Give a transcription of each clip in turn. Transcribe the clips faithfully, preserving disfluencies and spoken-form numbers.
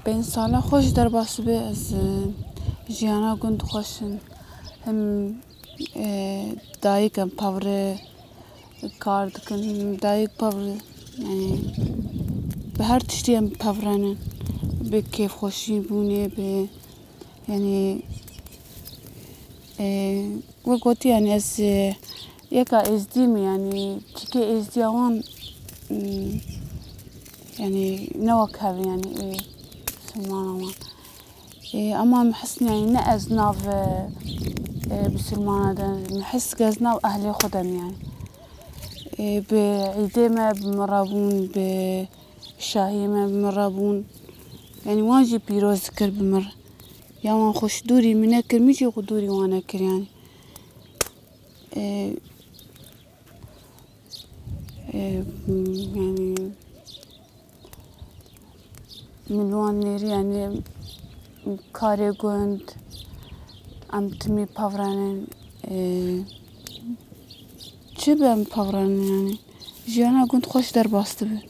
Pênc sala xweş derbas be, ez, e, jiyana gund xweş in. Him, e, dayik em pevre kar dikin, him dayik pevre, yani, bi her tiştî em pevrenin. Bi kêfxweşî bûnê, bi, yani, e, wek gotî, yani, ez, e, yeka êzdî me, yani, çikê êzdiya wan, mm, yani, ne wek hev, yani, ê Musulmana wan. Ê, ama min his, yani, ne ez nav, e, e, Musulmana de, min his ke ez nav ehlê xwe de me, yani. Ê, bi îdê me bi min re bûn, bi şahiyê me bi min re bûn. Yani, wan jî pîroz dikir bi min re. Ya wan xweş dûrî min nekir, min jî xwe dûrî wan nekir, yani. E, e, yani, min wan nêrî, yani, karê gund, em timî pevrenin, e, çi be em pevrenin, yani. Jiyana gund xweş derbas dibe.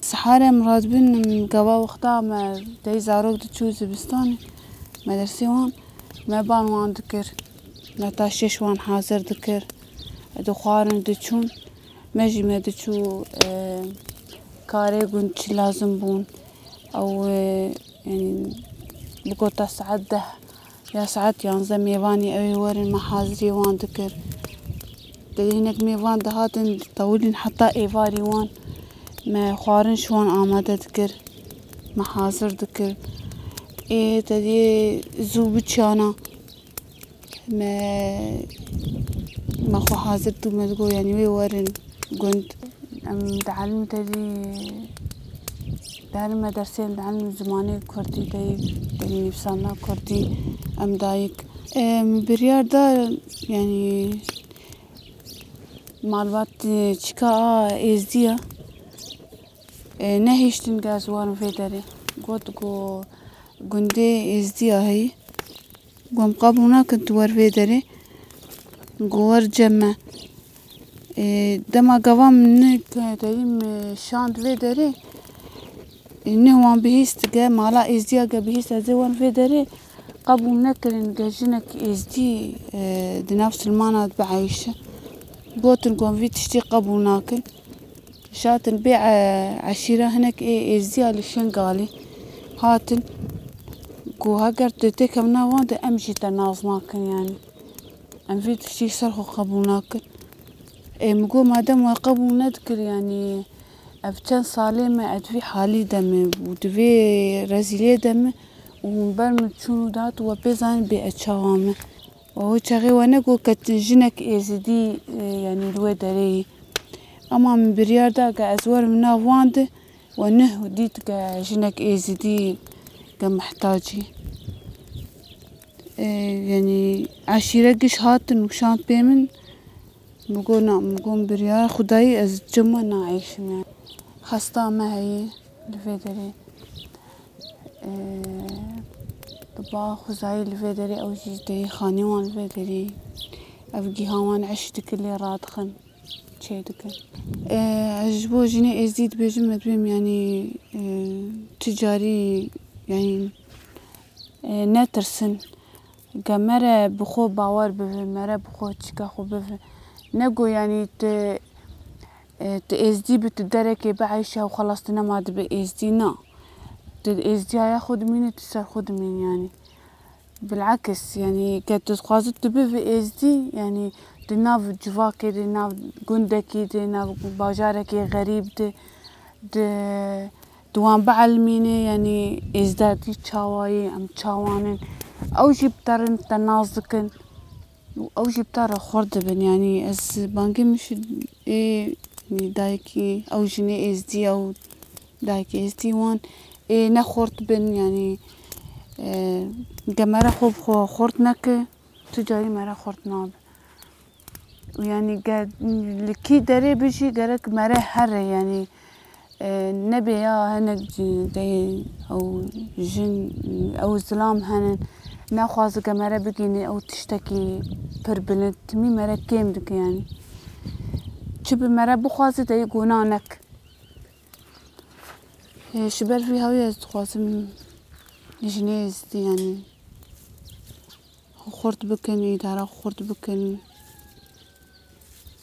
Sihar em radibin, gava wexta me dey zarok diçû zivistanê, medersê wan, me ban wan dikir. Me ta şeş wan hazir dikir. Dixwarin diçûn. Me jî me diçû, e, karê gund çi lazim bûn. Ew, e, yani, bigota saet deh ya saet yanzdeh mêvanî ew ê werin, me haziriyê wan dikir. Tedê hinek mêvan dihatin, tewilîn heta êvarî wan. Me xwarin ji wan amade dikir. Me hazir dikir. Ê tedê zû biçiyana. Me, me xwe hazir dû, me digot, yani, wê werin gund. Em dielîm tedî, dielîm medersê, em dielîm zimanê kurdî, tedî, tedî nivîsandina kurdî, em dayik. Em biryar da, yani, malbat, e, çika a êzdî ya. E, nehiştin ke ez werim vê derê. Got, go gundê êzdî ya heyî. Got, em qebûl nakin tu wer vê derê. Got, wer cem me. E, dema gava min ne, tevî min şand vê derê. E, neh wan bihîst, ge mala êzdiya ge bihîst ez ê werim vê derê. Qebûl nekirin, ge jinek êzdî, e, di nav silmana de bieyşe. Gotin, got, em vî tiştî qebûl nakin. Şatin bê, e, eşîra hinek ê êzdiya li Şengalê hatin. Ku heger tu têkevna wan de em jî te nas nakin, yani. Em vî tiştî ser xwe qebûl nakin. Ê, min got, madem we qebûl nedikir, yani, ev çend salê me, ez vî halî de me û di vê rezîliyê de me û hûn ber min çûn û dihat û we pê zanîn bê ez çawa me. Û çaxê we negot ke tu jinek êzidî, e, yani, li wê derê yî. Ama min biryar da ke ez werim nav wan de, we neh dît ke jinek êzidî ke mihtacî. E, yani, eşîre giş hatin û şand pê min, min got, na, min got, biryar Xwedayî ez cima naêşim, yani. Hesta me heye li vê derê. Ee, bi ba xwezayî li vê derê, ew jî deyê xanê wan li vê derê. Ev giha wan eş dikin, lê radixin, çêdikin. Ee, ez ji bo jinê êzdî dibêjim, me dibêm, yanî, ee, tu carî, yanî, ee, netirsin. Ge mere bi xwe bawer bibe, mere bi xwe çîka xwe bibe. Nego, yanî, tu, e, tu êzdî bi, tu derekê bieyşe û xelas tu nema dibe êzdî, na. Tu êzdiya ya xwe dimînî, tu ser xwe dimînî, yanî. Bilekis, yanî, ke tu dixwazî tu bivî êzdî, yanî, di nav civakê de, nav gundekî de, nav bajarekê xerîb de, di Di wan bielmînê, yanî êzdî çawa ye, em çawa ne. Ew jî bi te re te nas dikin û ew jî bi te re xurt dibin. Yanî ez bangê min ji ê, yanî dayikî, ew jinê êzdî, ew dayikê êzdî wan ê ne xurt bin, yanî, e, ge mere xwe bi xwe xurt neke, tu carî mere xurt nabe. Yanî ge li kî derê bijî, gerek mere here, yanî, e, nebê ya hinek cî-, deyê ew jin, ew zilam henin, nexwaze ge mere bigihîne ew tiştekî pir bilind, timî mere kêm dike, yanî. Çi bi mere bixwaze, deyê gona nek. Ji ber vî hawî ez dixwazim jinê zî, yanî, xwe xurt bikin, îdara xwe xurt bikin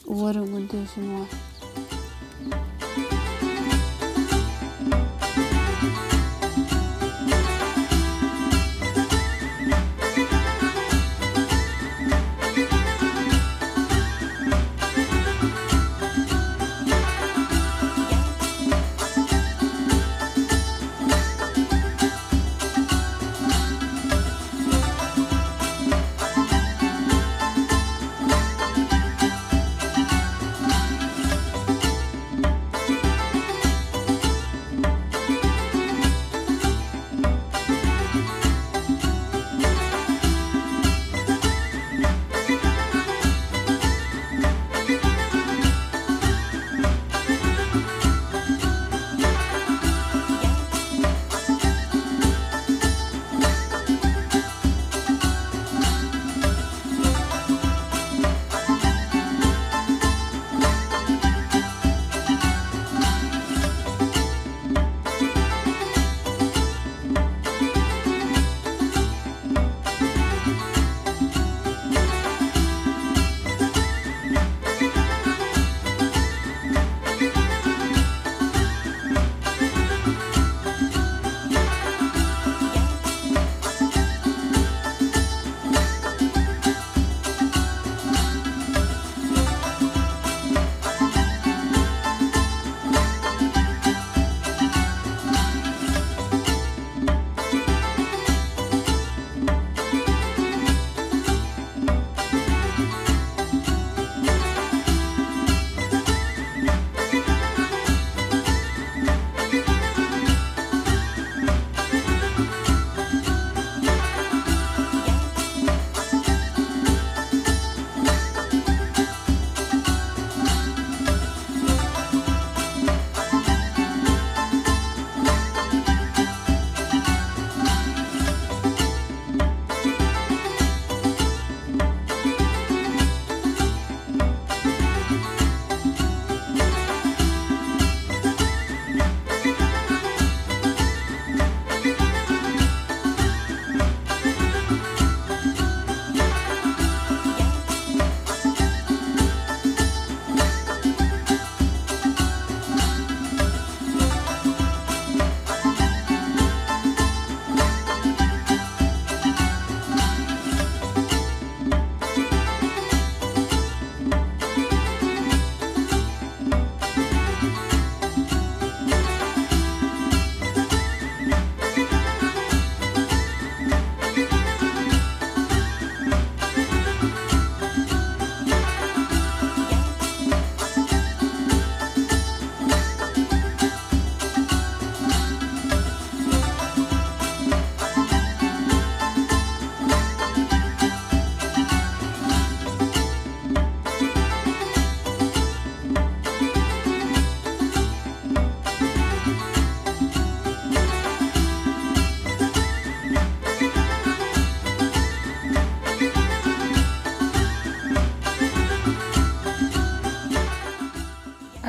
û werin gundê jin wan.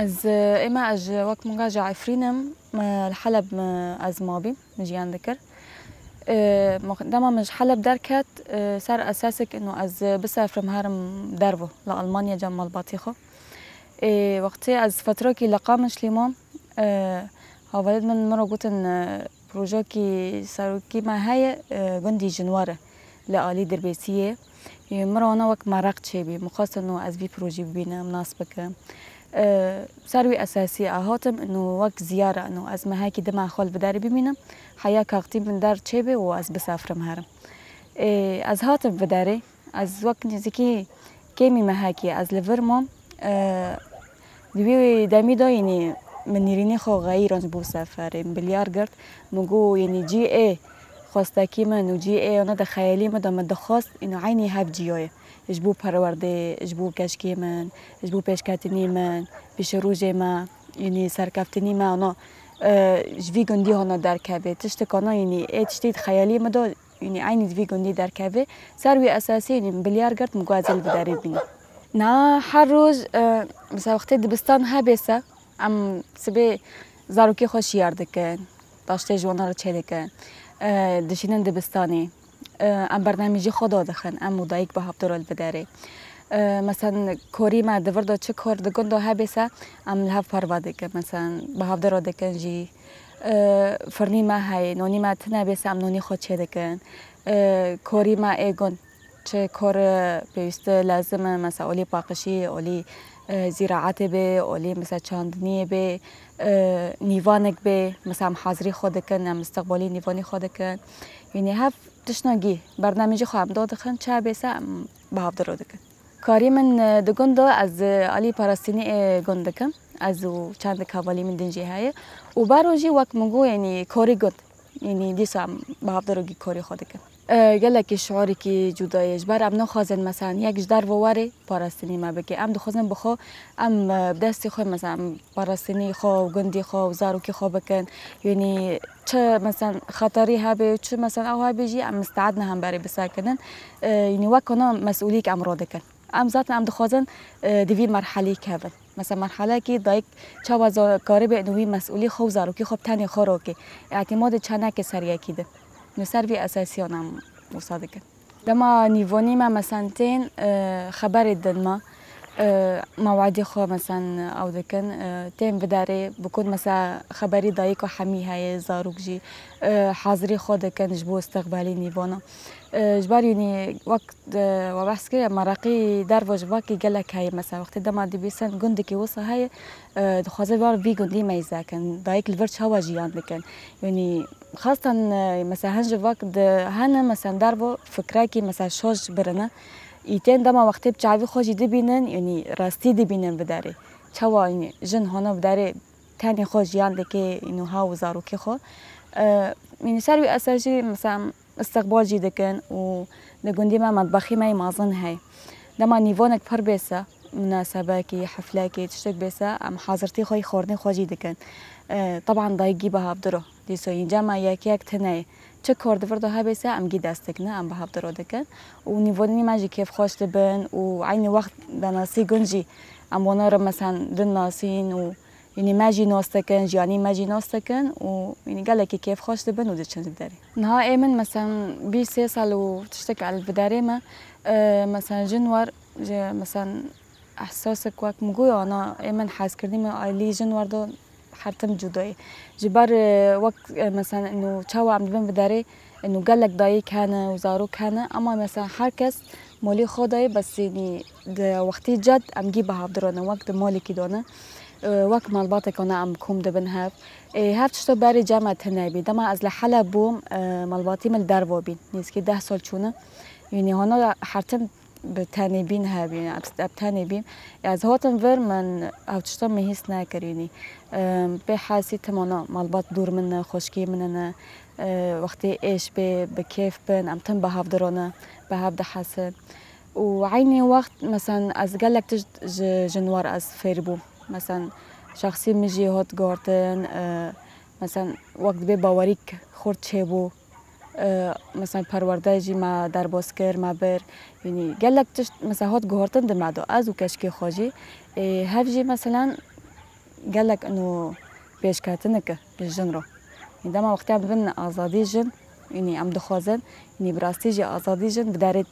Ez, ê me, ez ji, wek min got, ji Efrîn im. Me li Heleb me, ez mabîm, min jiyan dikir. E, dema min ji Heleb derket, e, ser esasek ino ez bisefirim herim dervo, li Almanya cem malbatî xwe. Ê, wextê ez fetrokî li Qamişlî mam, e, hevalêt min min re gotin, e, projeyekî serokî me heye, e, gundî Jinwar e li alî Dirbêsiyê. Ê, min re wana wek mereq çêbî. Min xwestin û ez vî projeyê bibînim, nas bikim. E, ser wî esasî ez hatim û wek ziyara û ez mehekî dima xwe li vê derê bimînim. Heya kaxtî min der çêbê û ez bisefirim herim. Ê, ez hatim vê derê. Ez wek nêzîkî kêmî mehekî ez li vir mam. E, di wî demî de, yanî, min nêrînê xwe xeyî rand ji bo seferê. Min biryar girt. Min got, yanî, cî ê xwestekî min û cî ê wana de xeyalî min de min dixwest, yanî, eynî hev cîya ye. Ji bo perwerdê, ji bo keşkê min, ji bo pêşketinî min, pêşerojê me, yanî, serkeftinî me, wana, e, ji vî gundî hana derkeve. Tiştek wana, yanî, ê tiştê di xeyalî min de, yanî eynî di vî gundî derkeve. Ser wî esasî, yanî min biryar girt, min got ez ê li vê derê bînim. Niha her roj, e, mesela wextê dibistan hebe se, em sibê zarokê xwe şiyar dikin. taştê ji wana re çêdikin. E, dişînin dibistanê. E, em bernamîjî xwe dadixin, em û dayik bi hevdiro li biderê. E, mesela korî me di vir de çi kor di gund de hebê se, em li hev parve dikin. Mesela bi hevdiro dikin jî. E, firnî me heye, nonî me tune bê se, em nonî xwe çêdikin. E, korî me ê gund. Çi kor pêwîst e, lezim e, mesela olî paqişî, olî, e, zîraetê bê, olî mesela çandiniyê bê, e, nîvanek bê, mesela em hazirî xwe dikin, em istiqbalî nîvanî xwe dikin. Yanî hev tiştnagî bernamêjî xwe em dadixin, çi hebê se em bi hevdiro dikin. Karî min, e, di gund de ez, e, alî parastinî ê gund dikim. Ez û çend hevalî min din jî heye. Û bero jî wek min got, yanî korî gund. Yanî dîsa em bi hevdiro gî korî xwe dikin. E, gelekî şiorîkî cuda ye. Ji ber em naxwazin, mesela, yek ji derve were parastinî me bike. Em dixwazin bi xwe, em, e, bi destê xwe, mesela, em parastinî xwe û gundî xwe û zarokî xwe bikin. Yanî çi, mesela, xeterî hebe, çi, mesela, ew hebe jî em misteed ne hemberê bisekinin. E, yanî wek wana mesûlîk em radikin. Em zaten em dixwazin, e, di vî merhelî kevin. Mesela merhelekî dayik çawa za-, karibê û wî mesûlî xwe û zarokî xwe bi tenê xwe rokê. Îtîmadê çe neke ser yekî din. Li ser vî esasiyan em wisa dikin. Dema nîvanî me mesen tên, e, xeberê din me, e, mewedî xwe mesen ew dikin, e, tên viderê, bi ku mesa xeberî dayik û hemî heye, zarok jî, e, hazirî xwe dikin ji bo istiqbalî nîvana. E, ji ber yanî wek, e, we behs kiriye, meraqî dervo ji vakî gelek heye. Mesela wextê dema dibîsin gundikî wisa heye, e, dixwaze bar vî gundî meyze kin. Dayik li vir çawa jiyan dikin. Yanî xastan, e, mesela hin ji vak di hene, mesela dervo fikrekî mesela şoş birine. Îtên dema wextê bi çavî xwe jî dibînin, yanî rastî dibînin bi derê. Çawa yanî jin hona bi derê tenê xwe jiyan dike, îno ha û zarokê xwe. E, yanî ser wî eser jî mesela istiqbal jî dikin û di gundî me metbexî me yê mezin heye. Dema nîvanek pir bê se, minasebekî, heflekî, tiştek bê se, em hazirtî xwe yê xwarinê xwe jî dikin. E, teban dayikî bi hevdiro. Dîso înca me yek yek tune ye. Çi kor di vir de hebê se, em gî dest dikine, em bi hevdiro dikin. Û nîvanî me jî kêfxweş dibin û eynî wext danasî gund jî em wana re mesen din nasîn û Yanî me jî nas dikin, jiyanî me jî nas dikin û yanî gelekî kêfxweş dibin û diçin ji derê. Niha ê min, mesen, bîst sê sal û tiştek el bi derê me, e, mesen, jin war, ji, mesen, ehsasek wek min got, ana ê min hezkirinî min alî jin war do her tim cuda ye. Ji ber, e, wek, e, mesen, ino çawa em dibin bi derê, Û gelek dayik hene û zarok hene, ama mesela her kes molê xwe dayê, bes yanî di wextê ced em gî bi hev dirone, wek di malekî done, e, wek malbateka ne em kom dibin hev. E, hev tişta berê cem me tune bî. Dema ez li Heleb bûm, e, malbatî min li derve bîn. Nêzîkî deh sal çûne. Yanî hona her tim bi tenê bîn hev, yanî em, em tenê bîn. Ez hatim vir, min ev tişta min hîs nekir, yanî, e, pê hesî tim ana malbat dûr min ne, xweşkê min ne. E, wextê êş bê, bi kêf bin, em tim bi hev dirone, bi hev dihesin. Û eynî wext, mesen, ez gelek tişt ji jinwar ez fêr bûm. Mesen, şexsî min jî hot guhartin, e, mesen, wek dibê bawerîk xurt çêbû. E, mesen, perwerde jî me derbas kir, me bir. Yanî gelek tişt, mesen, hot guhartin di me de. Ez û keşkê xwe jî. E, hev jî, meselen, gelek ino pêşketinik e ji jin re. Dema wextê em dibin azadî jin, yanî em dixwazin, yanî bi rastî jî azadî jin bi derê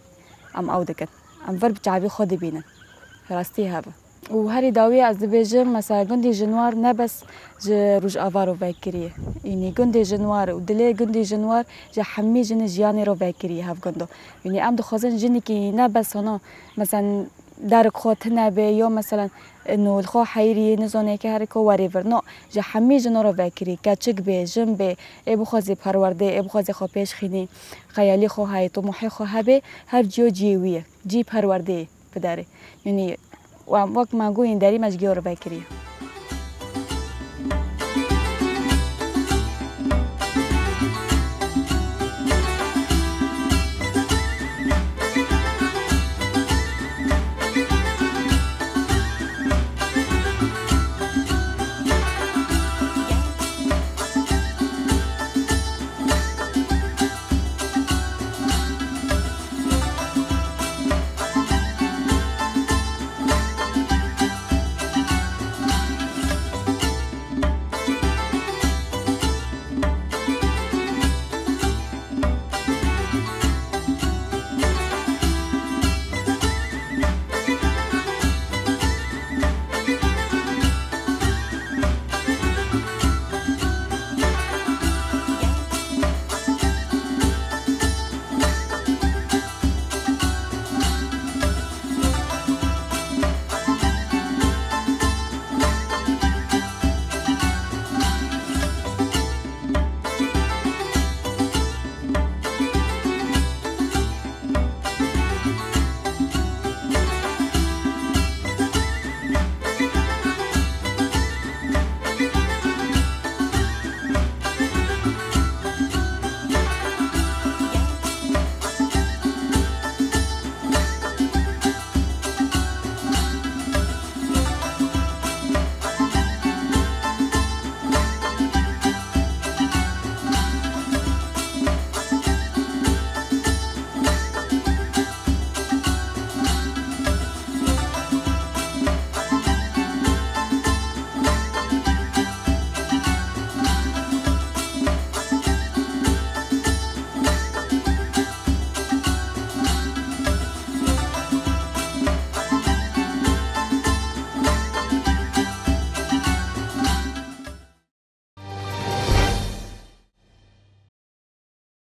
em ew dikin. Em vir bi çavî xwe dibînin. Rastî hev e. Û herî dawî ez dibêjim, mesela gundî jinwar ne bes ji Rojava re vekirî ye. Yanî gundê jinwar û dilê gundê jinwar ji hemî jinê jiyanê re vekirî ye hev gundo. Yanî em dixwazin jinekî ne bes hona, mesela, derek xwe tune bê, ya meselen, ino li xwe heyrî, nizanê ke herê ku werê vir. No, ji hemî jino re vekirî, keçik bê, jin bê, ê bixwazî perwerdê, ê bixwazî xwe pêş xînî, xeyalî xwe heyê, tomohê xwe hebê, her ciyo ciyê wî ye. Cî perwerdeyê bi derê. Yanî, we-, wek me got, yên derî me ji giyo re vekirî.